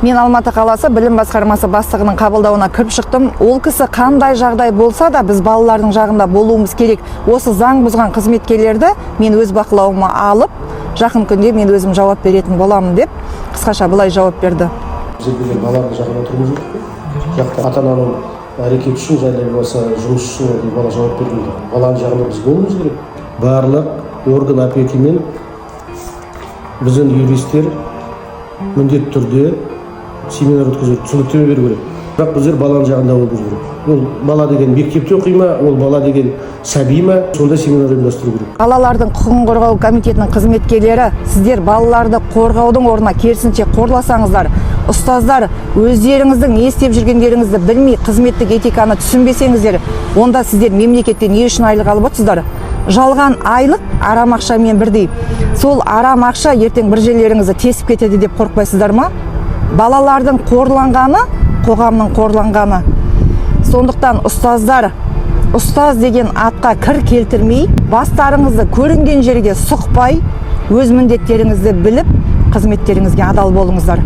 Мен Алматы қаласы білім басқармасы бастығының қабылдауына кіріп шықтым. Ол кісі қандай жағдай болса да, біз балалардың жағында болуымыз керек, осы заң бұзған қызметкерлерді мен өз бақылауыма алып, жақын күнде мен өзім жауап беретін боламын деп қысқаша былай жауап берді. Біздер балалардың жағында тұруымыз керек қой. Жақта ата ананың әрекеті үшін және болмаса жұмыс үшін ол бала жауап бермейді. Баланың жағында біз болуымыз керек. Барлық орган опеки мен біздің юристтер міндетті түрде семинар өткізу, түсініктеме беру керек. Бірақ біздер баланың жағында болуымыз керек. Ол бала деген мектепте оқи ма, ол бала деген сәби ма, сондай семинар ұйымдастыру керек. Балалардың құқығын қорғау комитетінің қызметкерлері, сіздер балаларды қорғаудың орнына керісінше қорласаңыздар, ұстаздар, өздеріңіздің не істеп жүргендеріңізді білмей, қызметтік этиканы түсінбесеңіздер, онда сіздер мемлекеттен не үшін айлық алып отырсыздар? Жалған айлық арам ақшамен бірдей. Сол арам ақша ертең бір жерлеріңізді тесіп кетеді деп қорықпайсыздар ма? Балалардың қорланғаны – қоғамның қорланғаны. Сондықтан, ұстаздар, ұстаз деген атқа кір келтірмей, бастарыңызды көрінген жерге сұқпай, өз міндеттеріңізді біліп, қызметтеріңізге адал болыңыздар.